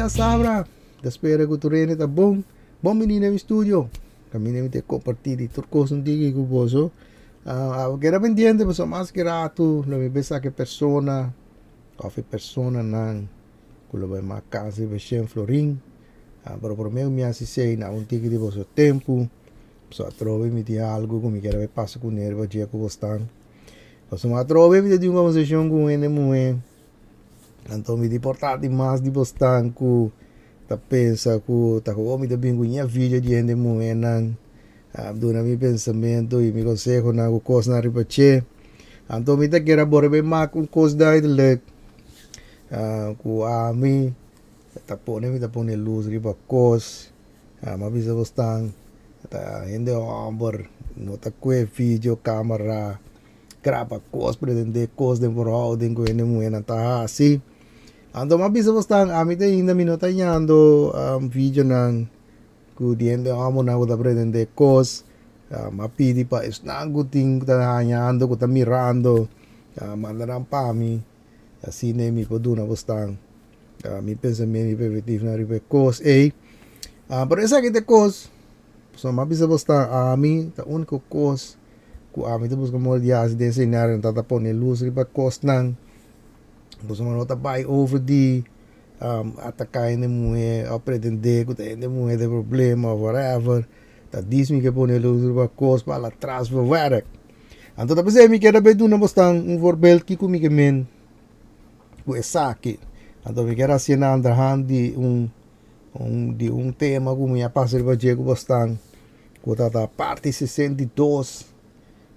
djasabra. Ta spera ku tur hende ta bon. Bon bini na mi studio. Kaminda mi ta kompartí di tur kos un tiki ku boso. Abo keda pendiente pasobra mas ki ratu lo mi bisa ku e persona òf e personanan ku lo bai mak kas riba shen florin. Pero promé ku mi hasi esei na un tiki di boso tempu. Pasobra atrobe mi tin algu ku mi kere bai pasa kuné riba dje ku bo stan. Pasobra atrobe mi ta tin un kombersashon ku un hende muhé. Anto mi di por ta di mas di bosnan ku ta pensa ku ta komo mi ta bin ku ña video di hende muhénan duna mi pensamentu i mi konsehonan ku kosnan riba dje. Anto mi ta kere a bora bai mak un kos duidelijk ku ami ta pone mi ta pone lus riba kos. Mi a bisa bosnan ta hende hòmber no ta kue video kamera. Graba kos, pretendé kos den verhouding ku hende muhénan ta hasi. Anto mi a bisa bos tan, ami te ainda mi no ta hañando videonan ku di hende hòmbernan ku ta pretendé kos. Mi a pidi pa esnan ku tin ku ta hañando, ku ta mirando, manda nan pa mi, asina mi por duna bos tan mi pensamentu, mi perspektiva riba e kos ei. Pero esaki ta e kos. Pasobra mi a bisa bos ta ami ta úniko kos ku ami ta buska moda di hasi den seminario ta ta pone lus riba kosnan. Pasobra no ta bai over di ataká hende muhé òf pretendé ku ta hende muhé ta e problema òf whatever. Ta dis mi ke pone lus riba kos pa ala tras for wèrk. Anto ta p'esei mi keda bai duna bosnan un voorbeeld kiko mi ke men ku esaki. Anto mi kier hasié na anderhand di un. Un di un tema ku mi a pasa riba dje ku bosnan ku ta ta parti 62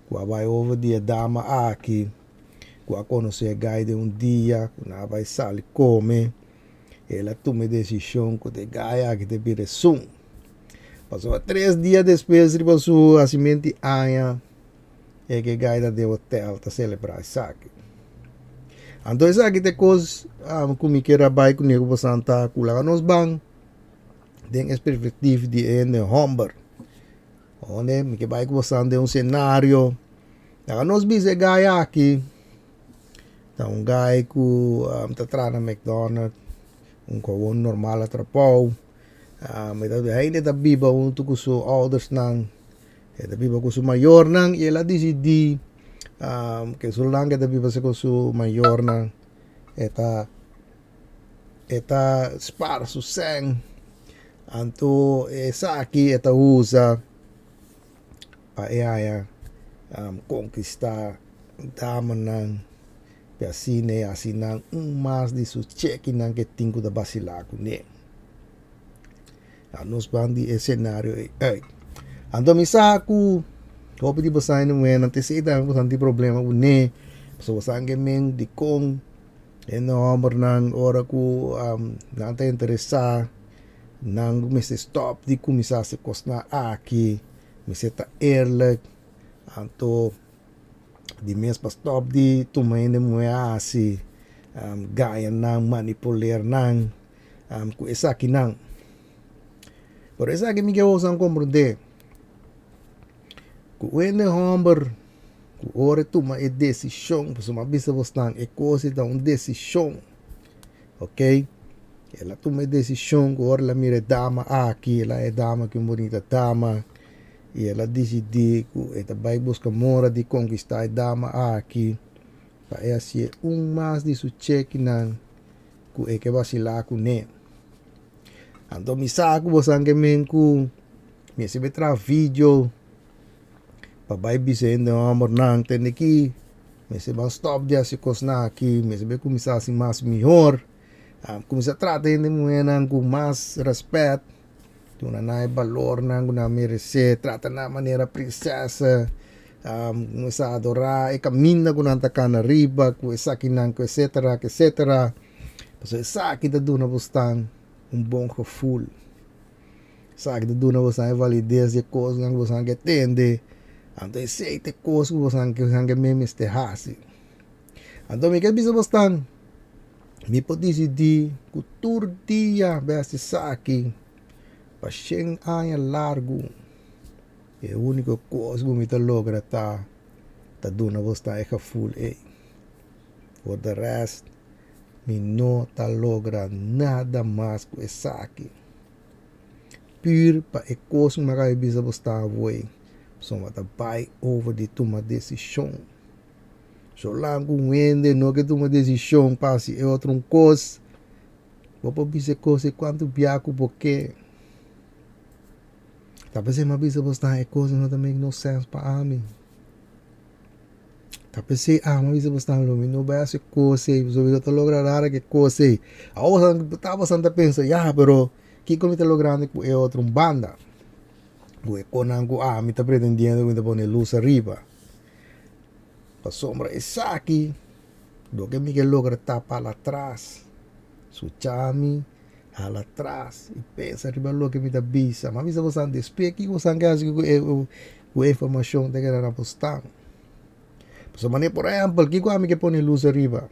ku a bai over di e dama aki ku a konosé e gai den un dia ku nan a bai sali kome el a tuma e desishon ku ta e gai aki ta bira esun pasobra tres dia despues riba su hasimentu di aña e ke gai ta den hotel ta selebrá esaki. Anto esaki ta e kos ku mi kier a bai kuné ku boso ta ku laga nos ban den e perspektif di e hende hòmber. Unda mi ke bai ku boso den un senario laga nos bisa e gai aki ta un gai ku ta traha na McDonald un kowon normal a trabou hende ta biba huntu ku su oudersnan. E ta biba ku su mayornan i el a disidí ke solange e ta biba ku su mayornan e ta e ta spar su sèn. Anto esaki e ta usa pa e haña konkistá damanan i asina e hasi nan un mas di su chekinan ke tin ku ta basilá kuné. A nos ban di e senario ei uit. Anto mi sa ku hopi di boso hende muhénan ta esei tambe boso tin problema kuné, pasobra boso ke men dikon hende hòmbernan ora ku nan ta interesá nan mester stòp di kuminsá hasi kosnan aki, mester ta eerlijk, anto di mes pa stòp di tuma hende muhé hasi, gaña nan, manipuler nan. Ku esakinan. Pero esaki mi ke boso komprondé, ku hende hòmber ku ora e tuma e desishon, pasobra mi a bisa bosnan e kos ei ta un desishon, ok, el a tuma e desishon ku ora el a mira e dama aki, el a e dama aki un bunita dama, i el a disidí ku e ta bai buska mora di konkistá e dama aki, pa e hasié un mas di su chekinan. Ku e ke basilá kuné. Anto mi sa ku bosan ke men ku mi a sibi traha video pa bai bisa hende hòmbernan tende ki mester ban stòp di hasi kosnan aki, mester bai kuminsá hasi mas mihor, kuminsá trata hende muhénan ku mas rèspèt, duna nan e balornan ku nan meresé, trata nan manera prinsesa, kuminsá adorá e kaminda ku nan ta kana riba ku esakinan ku esetera ku esetera. Pasobra esaki ta duna bosnan un bon gevoel. Esaki ta duna bosnan e valides di e kosnan ku bosnan ke tende. Anto esei ta e kos ku bosnan ke mester hasi. Anto mi ke bisa bosnan, mi por disidí ku tur dia bai hasi esaki pa shen aña largu. E úniko kos ku mi ta logra ta ta duna bosnan e gevoel ei. For de rest. Mi no ta logra nada mas ku esaki. Pur pa e kos ku mi a kaba di bisa bo sta awor, pasobra ta bai over di tuma desishon. Solange ku un hende no ke tuma desishon pa hasi e otro un kos, bo por bisa e kos ei kuantu bia ku bo ke. Ta p'esei mi a bisa bo sta e kos no ta make no sense pa ami. Ta p'esei ami a bisa bo sta lo mi no bai hasi e kos ei pasobra mi no ta logra nada ku e kos ei. Awor bo ta bo ta pensa ya pero kiko mi ta logrando ku e otro un banda? Ku e konan ku ami ta pretendiendo ku mi ta pone lus ariba. Pasobra esaki loke mi ke logra ta pala atras. Sucha mi hala atras i pensa riba loke mi ta bisa. Mi a bisa boso despues kiko boso ke hasi ku e informashon ta keda na bo stan. Pasobra manera por ehèmpel kiko ami ke pone lus ariba?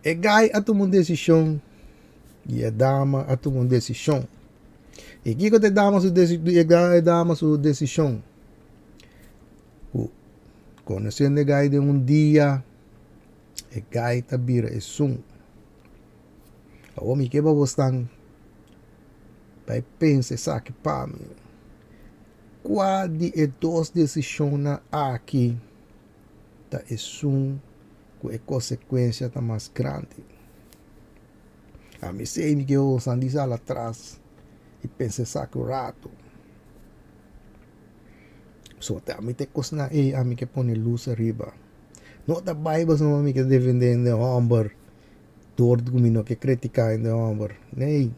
E gai a tuma un desishon i e dama a tuma un desishon. I kiko ta e dama su e dama su desishon? Ku konosiendo e gai den un dia, e gai ta bira esun. Awor mi ke pa bo stan bai pensa esaki pa mi. Kua di e dos desishonnan aki ta esun ku e konsekuensia ta mas grandi? Ami sei mi ke osa di sal atras i pensa esaki un ratu. So te ami te kosnan ei ami ke pone lus ariba. No ta bai pasobra mi ke defende hende hòmber dor ku mi no ke kritiká hende hòmber. Nei,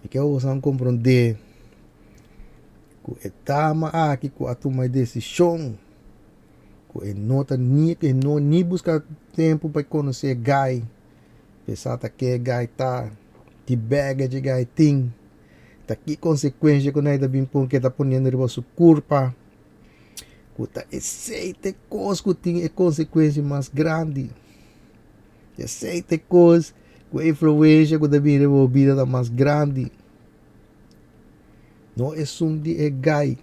mi ke osa komprondé ku e dama aki ku a tuma e desishon ku e no ta ni e no ni buska tempu pa e konosé e gai, p'esei ta ke e gai ta, ki baggage e gai tin. Ta ki konsekuensia ku nan ta bin pon ke ta poniendo riba su kurpa? Ku ta esei ta e kos ku tin e konsekuensia mas grandi. Esei ta e kos ku e influensia ku ta bin riba bo bida ta mas grandi. No esun di e gai.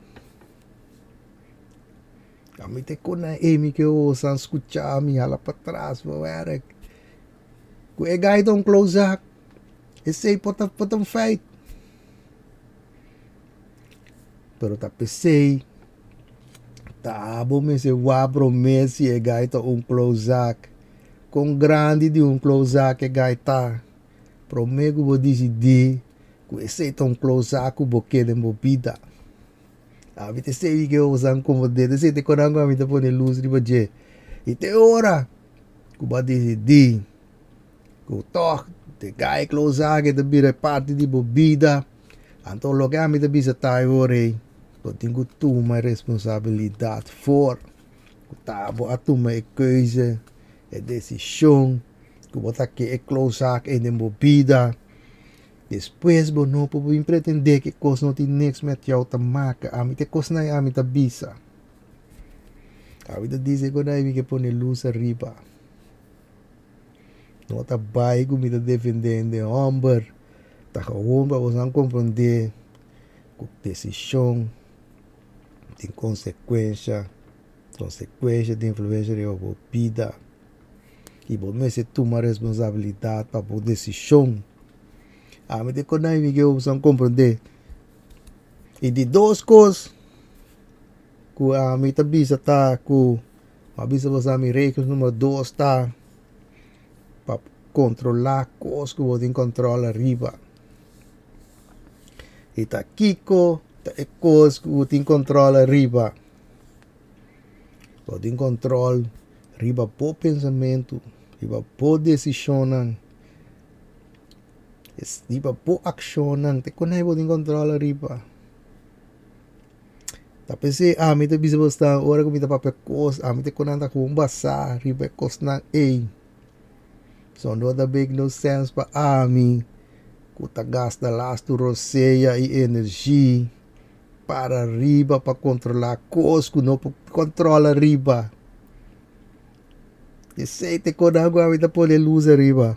Ami ta kon nan ei mi ke osa skucha mi hala patras bo wèrk. Ku e gai ta un klozak. Esei por ta por ta un feit. Pero ta p'esei ta abo mester wak promé si e gai ta un klozak. Kon grandi di un klozak e gai ta. Promé ku bo disidí ku esei ta un klozak ku bo ke den bo bida. Ami ta esei ke osan komo den esei ta e konan ku ami ta pone lus riba dje. I te ora ku bo a disidí ku tòg te gai klozak e ta bira parti di bo bida, anto loke ami ta bisa ta e ora ei, bo tin ku tuma e responsabilidat for ku ta bo a tuma e keuze, e desishon ku bo ta ke e klozak ei den bo bida. Despues bo no por bin pretendé ku e kos no tin niks met jou ta maka. Ami ta e kosnan ei ami ta bisa. Ami ta dise ku nan ei mi ke pone lus ariba. No ta bai ku mi ta defendé hende hòmber. Ta gewoon pa boso komprondé ku desishon tin konsekuensha. Konsekuensha tin influensha riba bo bida. I bo mester tuma responsabilidat pa bo desishon. Ami ta konai mi ke boso a komprondé. I di dos kos ku ami ta bisa ta ku mi a bisa boso ami regel numero dos ta pa kontrolá kos ku bo tin kòntròl ariba. I ta kiko ta e kos ku bo tin kòntròl ariba? Bo tin kòntròl riba bo pensamentu, riba bo desishonnan, riba bo akshonnan, te konai bo tin kòntròl ariba. Ta p'esei ami ta bisa bo sta ora ku mi ta papia kos, ami ta konan ta kon basá riba e kosnan ei. So no ta make no sense pa ami ku ta gasta lastu rosea i energi para riba pa kontrolá kos ku no por kontrola riba. Esei ta e konan ku ami ta pone lus ariba.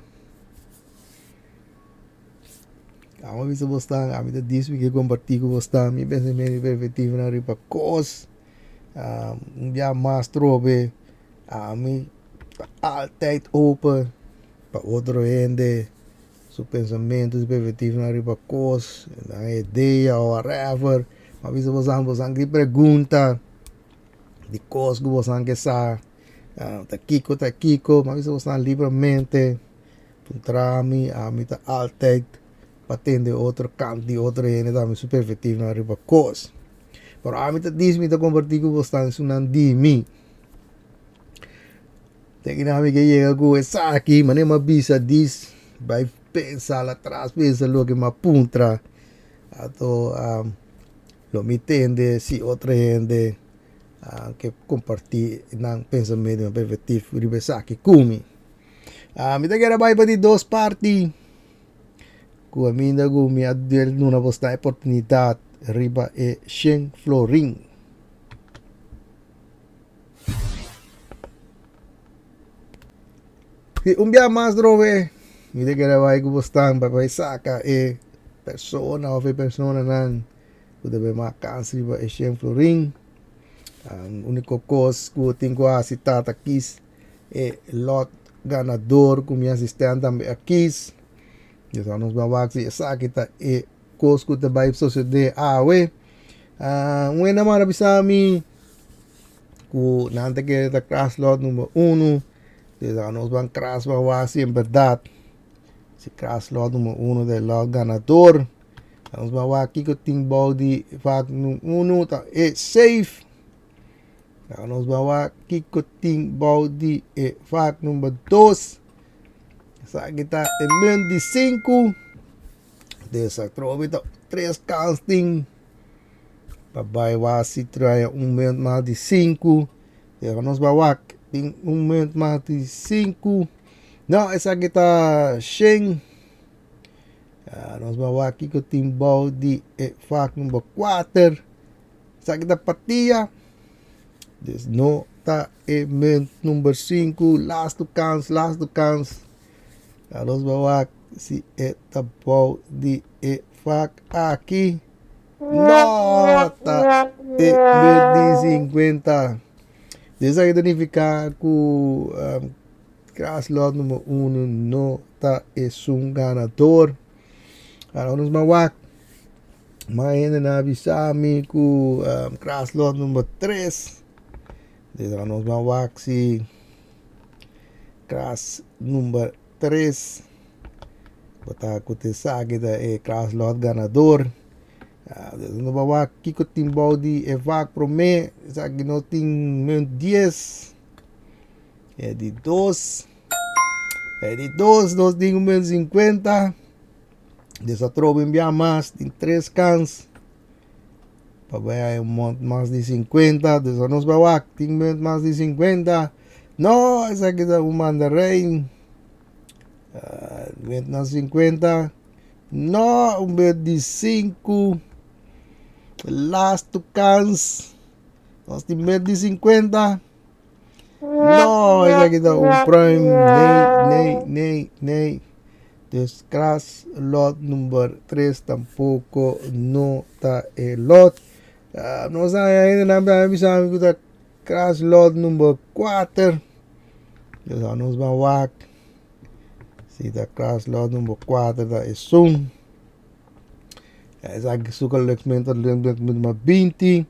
Amo bisa bo stan, ami ta dis mi ke kompartí ku bo stan mi pensamentu i perspektivanan riba kos. Un bia mas trobe ami. Ta altijd open pa otro hende su pensamentu, su perspectivanan riba kos, nan idea o whatever. Mi a bisa bosan, bosan ki pregunta di kos ku bosan ke sa, ta kiko ta kiko, mi a bisa bosan libremente puntra mi, ami ta altijd pa tende otro kant di otro hende tambe su perspectivanan riba kos. Pero ami ta dis mi ta kompartí ku bosan esunnan di mi. Te kina mi ke yega ku esaki, manera mi a bisa dis, bai pensa atras, pensa loke mi a puntra, anto lo mi tende si otro hende ke kompartí nan pensamentu, nan perspektiva riba esaki ku mi. Mi ta kere bai pa di dos parti ku aminda ku mi a duna bosnan e oportunidat riba e shen florin. Si un bia mas drobe, mi ta kere bai ku bo stan pa bai saka e persona òf e personanan ku ta bai mas kans riba e shen florin. Úniko kos ku bo tin ku hasi ta ta kis e lòt ganador ku mi asistènt tambe a kis. Nos nos bai wak si esaki ta e kos ku ta bai sosodé awe. Un hende a manda bisa mi. Ku nan ta kere ta kras lòt number uno, dus anos ban kras ban wak si en bèrdat si kras lòt number uno ta e lòt ganador. Anos ban wak kiko tin bou di vak number uno ta e safe. Anos ban wak kiko tin bou di e vak number dos. Esaki ta e munt di sinku. Dus atrobe ta tres kans tin. Pa bai wak si trae un munt mas di sinku. Pero nos bai wak tin un munt mas di sinku. No, esaki ta shen. Nos bai wak kiko tin bou di e vak number kuater. Esaki ta patia. Dus no ta e munt number sinku. Lastu kans, lastu kans. Nos bai wak si e ta bou di e vak aki. No ta e mes di 50. Esaki ta nifiká ku Graslot number uno no ta esun ganador. Ahora nos ban wak. Mas hende nan a bisa mi ku Graslot number tres. Entonces nos ban wak si Gras number tres. Bo ta ku te sa ki ta e kraslot ganador. No ba wak kiko tin bou di e vak promé. Esaki no tin munt dies. E di dos. E di dos nos tin un munt sinkuenta. Des atrobe un bia mas tin tres kans. Pa bai hay un mont mas di sinkuenta. Des nos ba wak tin munt mas di sinkuenta. No, esaki ta un mandarein. Munt na sinkuenta. No, un munt di sinku. Lastu kans. Nos tin munt di sinkuenta. No, esaki ta un pruim. Nee, nee, nee, nee. Dus kras lot number tres tampoko no ta e lot. Nos a haña hendenan tambe bisa mi ku ta Kras lot number kuater. Dus anos ban wak si ta kras lot number kuater ta esun. Esaki su gelukmunt number binti.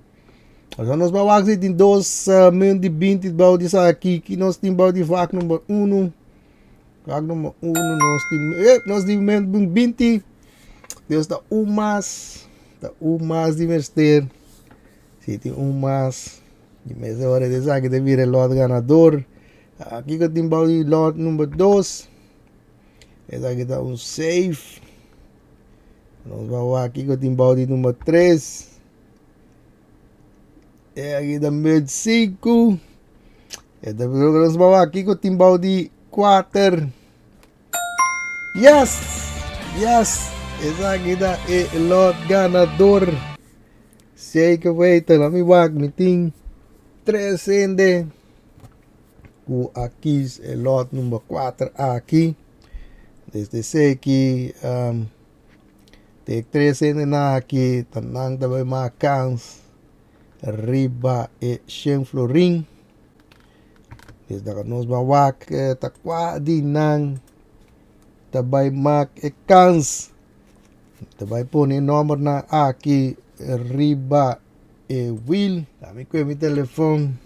Dus anos ban wak si tin dos munt di binti bou di esaki. Ki nos tin bou di vak number uno. Vak number uno nos tin nos tin munt binti. Dus ta un mas. Ta un mas di mester. Si tin un mas, di mes ora di esaki ta bira e lot ganador. Kiko tin bou di lot number dos? Esaki ta un safe. Nos ban wak kiko tin bou di number tres. Esaki ta munt sinku. Nos ban wak kiko tin bou di kuater. Yes! Yes! Esaki ta e lot ganador. Zeker weten, laat mi wak, mi tin tres hende ku a kies e lot number 4 aki. Desde eseki um, te tres hende na aki, ta nan ta bai mak kans riba e 100 florin. Dus daga nos ban wak ta kua di nan ta bai mak e kans. Ta bai pone e nòmbernan aki riba e wil. Ami kue mi telefon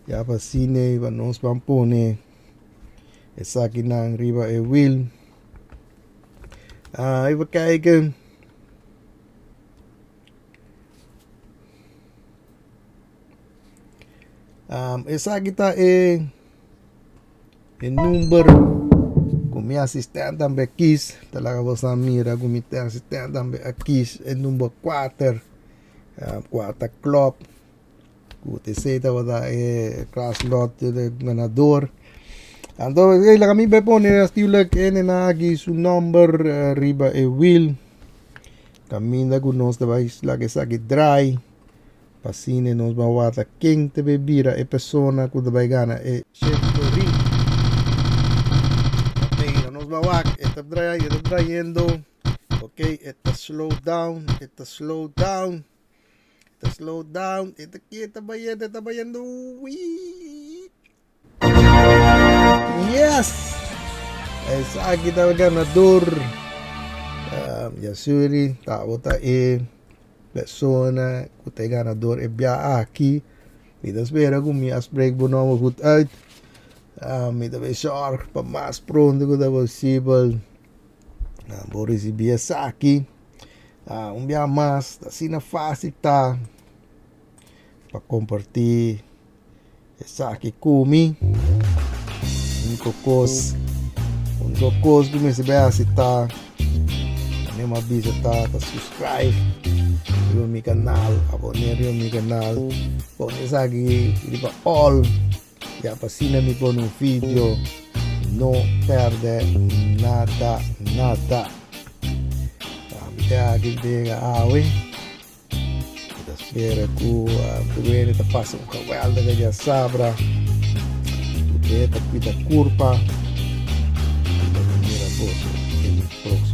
ya pa asina pa nos ban pone esakinan riba e wil. Even kijken. Esaki ta e e number ku mi asistente tambe a kis ta laga boso mira ku mi asistente tambe a kis e number kuater kuater klòp ku esei tabata e klas lòt di ganador anto laga mi bai pone natuurlijk e nena aki su nòmber riba e wil kaminda ku nos ta bai laga esaki drai. Pa asina nos ban wata ken ta bay bira e persona cu ta bay gana e Chevrolet. Ok, nos ban wak, e ta draai, e ta draaiendo. Ok, e ta slow down, e ta slow down, e ta slow down, e ta ki, e ta bayendo, e ta bayendo. Wii! Yes! Esaki ta e ganador. Yasuri tabata e persona ku ta e ganador e bia aki. Mi ta spera ku mi a spreek bo nomber goed uit. Mi ta bay zorg pa mas pronto ku ta posibel bo risibi esaki. Un bia mas ta asina fácil ta pa kompartí. Esaki ku mi uniko kos uniko kos ku mester bai hasi ta mi a bisa ta ta subscribe riba mi kanal abone riba mi kanal pone esaki riba all ya pa asina mi pone un video no perde nada nada mi ta aki mi ta yega awe. Mi ta spera ku tur hende ta pasa un geweldige dia sabra. Tur hende ta kuida kurpa. I lo mi mira boso den mi próksimo.